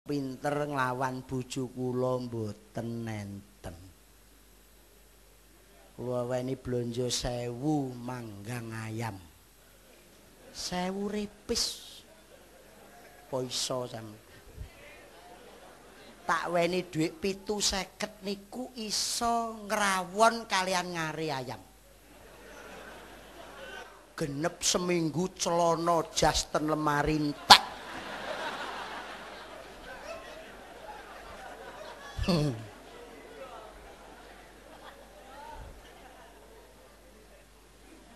Pinter nglawan bojo kula mboten enten. Kula weni blonjo 1000 manggang ayam. 1000 repis. Apa iso sampe? Tak weni dhuwit 750 niku iso ngrawon kalian ngare ayam. Genep seminggu celana jas ten lemari entek.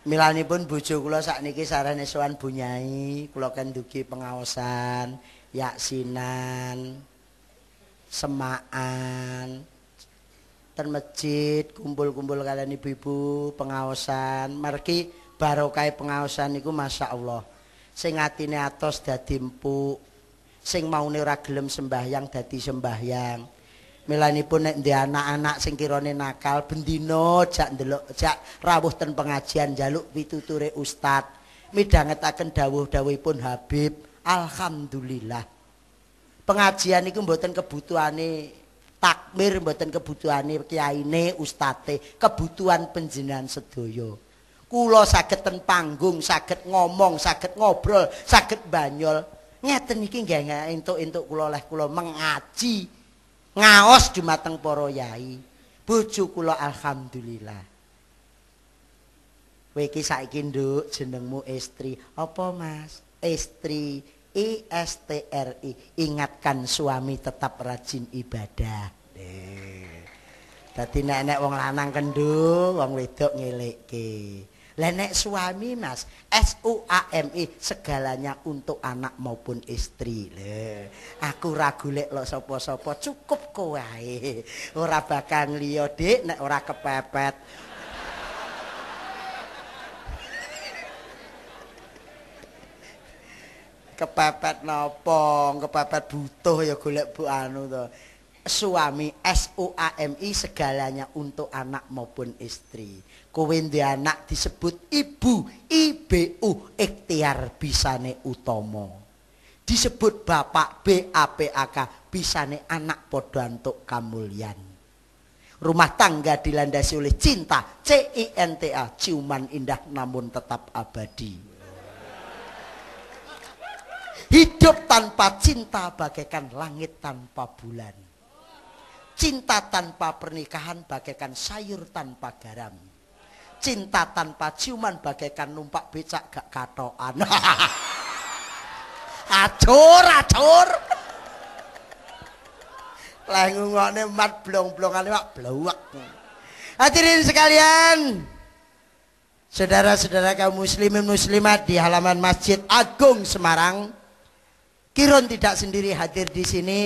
Milanipun bojo kula sakniki sarane sowan Bu Nyai, kula kan dugi pengaosan, yaksinan, semaan, ten masjid, kumpul-kumpul kalian ibu-ibu, pengaosan. Margi barokah pengaosan niku Masya Allah. Sing atine atos dadi empuk, sing maune ora gelem sembahyang dadi sembahyang. Milanipun nek ndek anak-anak sing kirane nakal bendina jak ndelok jak rawuh ten pengajian njaluk pituture ustad, midhangetaken dawuh-dawuhipun Habib. Alhamdulillah. Pengajian niku mboten kebutuhane takmir, mboten kebutuhane kiyaine, ustate, kebutuhan panjenengan sedaya. Kula saged ten panggung, saged ngomong, saged ngobrol, saged banyol. Ngeten iki nggih entuk-entuk kula leh kula mengaji. Ngaos dumateng para yai. Bojo kula alhamdulillah. Kowe iki saiki nduk jenengmu istri. Apa Mas? Istri I S T R I. Ingatkan suami tetap rajin ibadah. Dadi nek nek wong lanang kendho, wong wedok ngelekke. Lah nek suami Mas, S U A M I, segalanya untuk anak maupun istri. Lho, aku ra golek lho sapa-sapa, cukup kowe ae. Ora bakal liya, Dik, nek ora kepepet. Kepepet napa? Kepepet butuh ya golek bu anu to. Suami S U A M I, segalanya untuk anak maupun istri. Kowe ndek anak disebut ibu, I B U, ikhtiar bisane utama. Disebut bapak, B A P A K, bisane anak padha entuk kamulyan. Rumah tangga dilandasi oleh cinta, C I N T A, ciuman indah namun tetap abadi. Hidup tanpa cinta bagaikan langit tanpa bulan. Cinta tanpa pernikahan bagaikan sayur tanpa garam. Cinta tanpa ciuman bagaikan numpak becak gak katokan. Acur, acur. Lah ngungokne mat blong-blongane wak blowek. Hadirin sekalian, saudara-saudara kaum muslimin muslimat di halaman Masjid Agung Semarang. Kirun tidak sendiri hadir di sini.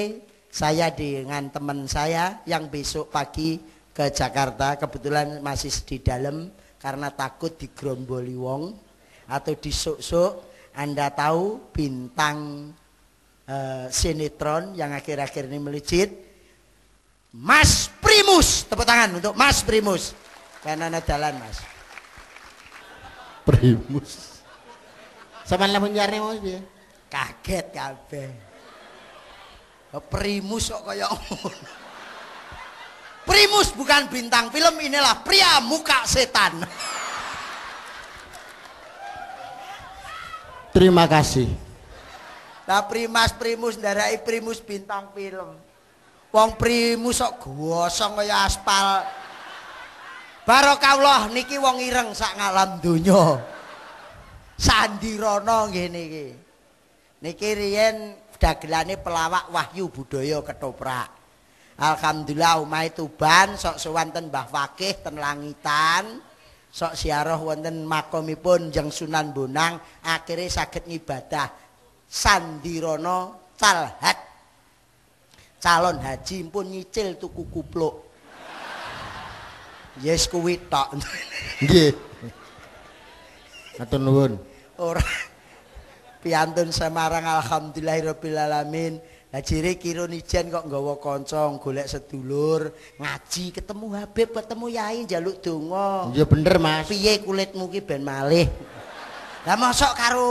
Saya dengan teman saya yang besok pagi ke Jakarta, kebetulan masih di dalam karena takut digromboli wong atau disuk-suk. Anda tahu bintang sinetron yang akhir-akhir ini melejit, Mas Primus. Tepuk tangan untuk Mas Primus. Karena jalan Mas Primus. Sampeyan lamun nyarne mau piye? Kaget kabeh. Primus kok kaya ngono. Primus bukan bintang film, inilah pria muka setan. Terima kasih. Lah Primas Primus ndarai Primus bintang film. Wong Primus kok gosong kaya aspal. Barokallah niki wong ireng sak ngalam donya. Sandirono nggih niki. Niki riyen dagelane pelawak Wahyu Budaya Ketoprak. Alhamdulillah omahe Tuban sok sowan ten Mbah Fakih ten Langitan, sok ziarah wonten makomipun Jeng Sunan Bonang, akhire saged ngibadah Sandirono calhat. Calon haji pun nyicil tuku kupluk. Yes kuwi tok. Nggih. Matur nuwun. Ora piantun Semarang alhamdulillahirabbil alamin. Lah jere Kirun ijen kok nggawa kanca golek sedulur, ngaji ketemu Habib, ketemu yai njaluk donga. Ya bener Mas. Piye kulitmu ki ben malih. Lah mosok karo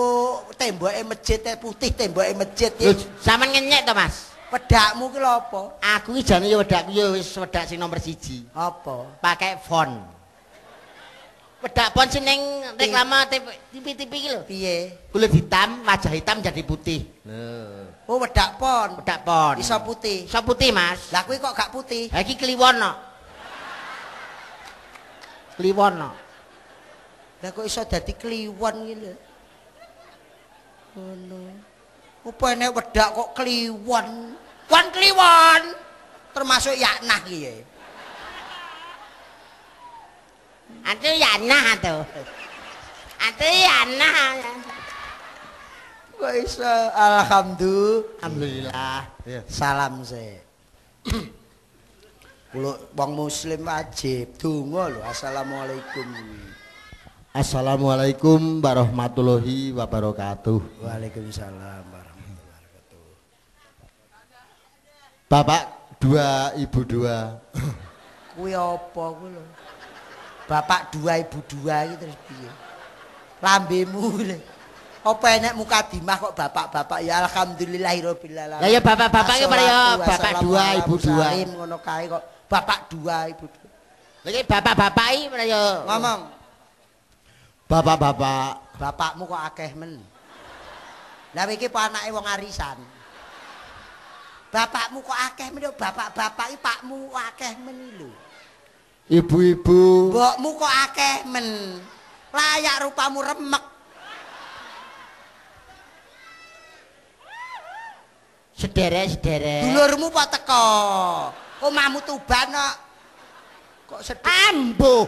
temboke masjid putih, temboke masjid iki. Sampeyan ngenyek to Mas? Wedakmu ki lho apa? Aku iki jane ya wedakku ya wis wedak sing nomor 1. Apa? Pakai font. Wedak font sing ning reklame TV-TV iki lho. Piye? Kulit hitam, wajah hitam jadi putih. Lho. Oh, wedak pon. Wedak pon. Iso putih. Iso putih, Mas. Lah kuwi kok gak putih? Lah iki kliwon kok. Kliwon kok. Lah kok iso dadi kliwon iki lho. Ngono. Apa enek wedak kok kliwon? Pon kliwon. Termasuk yaknah iki ya. Ate yaknah to. Ate yaknah. Kok iso alhamdulillah. Alhamdulillah. Salam sik. Kula wong muslim wajib donga lho. Assalamualaikum. Assalamualaikum warahmatullahi wabarakatuh. Waalaikumsalam warahmatullahi wabarakatuh. Bapak dua, ibu dua. Kuwi apa kuwi lho? Bapak dua, ibu dua iki terus piye? Lambemu lho. Apa enek mukadimah kok bapak-bapak ya alhamdulillahirabbil alamin. Lah ya bapak-bapak iki ya bapak dua, ibu dua. Ngono kae kok bapak dua, ibu dua. Lah iki bapak-bapak iki ya ngomong. Bapak-bapak, bapakmu kok akeh men. Lah iki apa anake wong arisan? Bapakmu kok akeh men, bapak-bapak iki pakmu kok akeh men lho. Ibu-ibu, mbokmu kok akeh men. Layak rupamu remek. Sederek-sederek. Dulurmu kok teko. Omahmu Tuban kok. Kok sedih. Ambuh.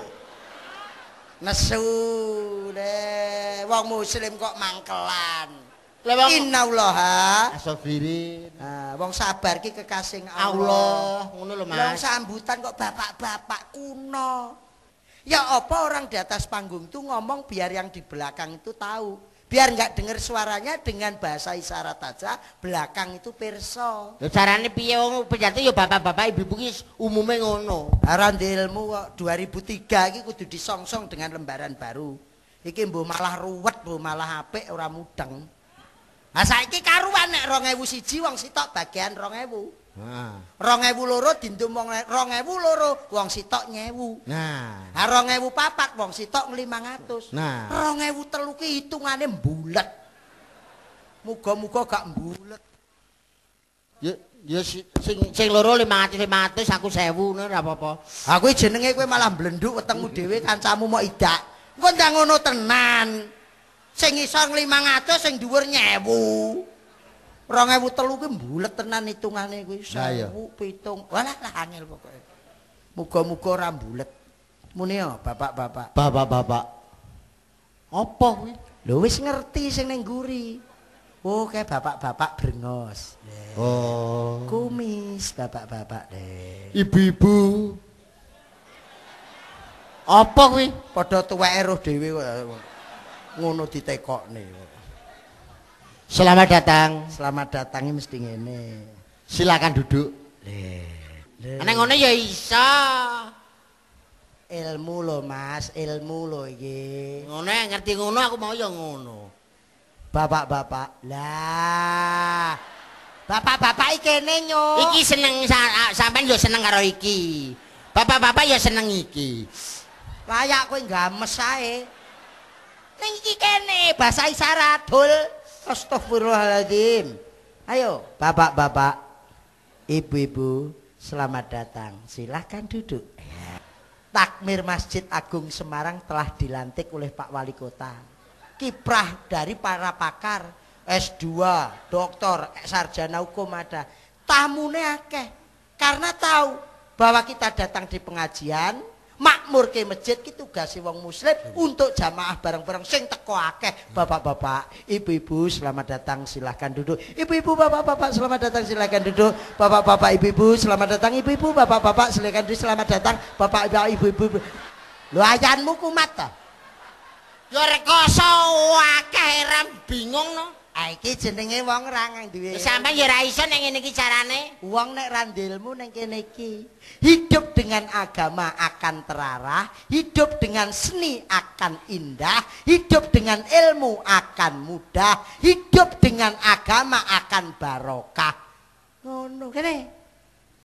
Nesu le wong muslim kok mangkelan. Innallaha asabirin. Nah, wong sabar ki kekasih Allah. Ngono lho Mas. Wong sambutan kok bapak-bapak kuno. Ya apa orang di atas panggung tuh ngomong biar yang di belakang itu tahu. Biar nggak dengar suaranya dengan bahasa isyarat aja, belakang itu pirsa. Lha carane piye wong pidato ya bapak-bapak ibu-ibu ki umume ngono. Ora ilmu kok 2003 iki kudu disongsong dengan lembaran baru. Iki mbuh malah ruwet, mbuh malah apik ora mudeng. Lah saiki karuan nek 2001 wong sitok bagian 2000. Heeh. 2002 dindum wong 2002 wong sitok 1000. Nah. Ha 2004 wong sitok 500. Nah. 2003 ki hitungane mbulet. Muga-muga gak mbulet. Ya ya sing loro 500 500 aku 1000 ngono ora apa-apa. Ha kuwi jenenge kowe malah mblenduk wetengmu dhewe kancamu mok idak. Engko ndang ngono tenan. Sing isor 500 sing dhuwur 1000. 2003 kuwi mbulet tenan hitungane kuwi 1000 7. Walah lah angel pokoke. Muga-muga ora mbulet. Muni ya bapak-bapak. Bapak-bapak. Apa kuwi? Lho wis ngerti sing ning mburi. Oh, kae bapak-bapak brengos. Oh. Kumis bapak-bapak deh. Ibu-ibu. Apa kuwi? Padha tuweke roh dhewe kok. Ngono ditekokne. Selamat datang. Selamat datang mesti ngene. Silakan duduk. Lho. Nek ngono ya iso. Ilmu lho Mas, ilmu lho iki. Ngono ngerti ngono aku mau ya ngono. Bapak-bapak. Lah. Bapak-bapak iki kene nyuk. Iki seneng sampean ya seneng karo iki. Bapak-bapak ya seneng iki. Layak kowe games ae. Ning iki kene bahasa isyarat, dul. Astagfirullahaladzim. Ayo, bapak-bapak, ibu-ibu, selamat datang. Silahkan duduk. Takmir Masjid Agung Semarang telah dilantik oleh Pak Wali Kota. Kiprah dari para pakar S2, doktor, sarjana hukum ada. Tamune akeh. Karena tahu bahwa kita datang di pengajian, makmur ke masjid ki tugase wong muslim untuk jamaah bareng-bareng sing teko akeh. Bapak-bapak, ibu-ibu selamat datang, silahkan duduk. Ibu-ibu, bapak-bapak selamat datang, silahkan duduk. Bapak-bapak, ibu-ibu selamat datang, ibu-ibu, bapak-bapak silahkan duduk, selamat datang. Bapak-bapak, ibu-ibu. Lho ayanmu kumat ta? Ya rekoso akeh ram bingung no. Ah iki jenenge wong ra duwe. Sampeyan ya ora iso nek ngene iki carane. Wong nek ra ndilmu ning kene iki. Hidup dengan agama akan terarah, hidup dengan seni akan indah, hidup dengan ilmu akan mudah, hidup dengan agama akan barokah. Ngono kene.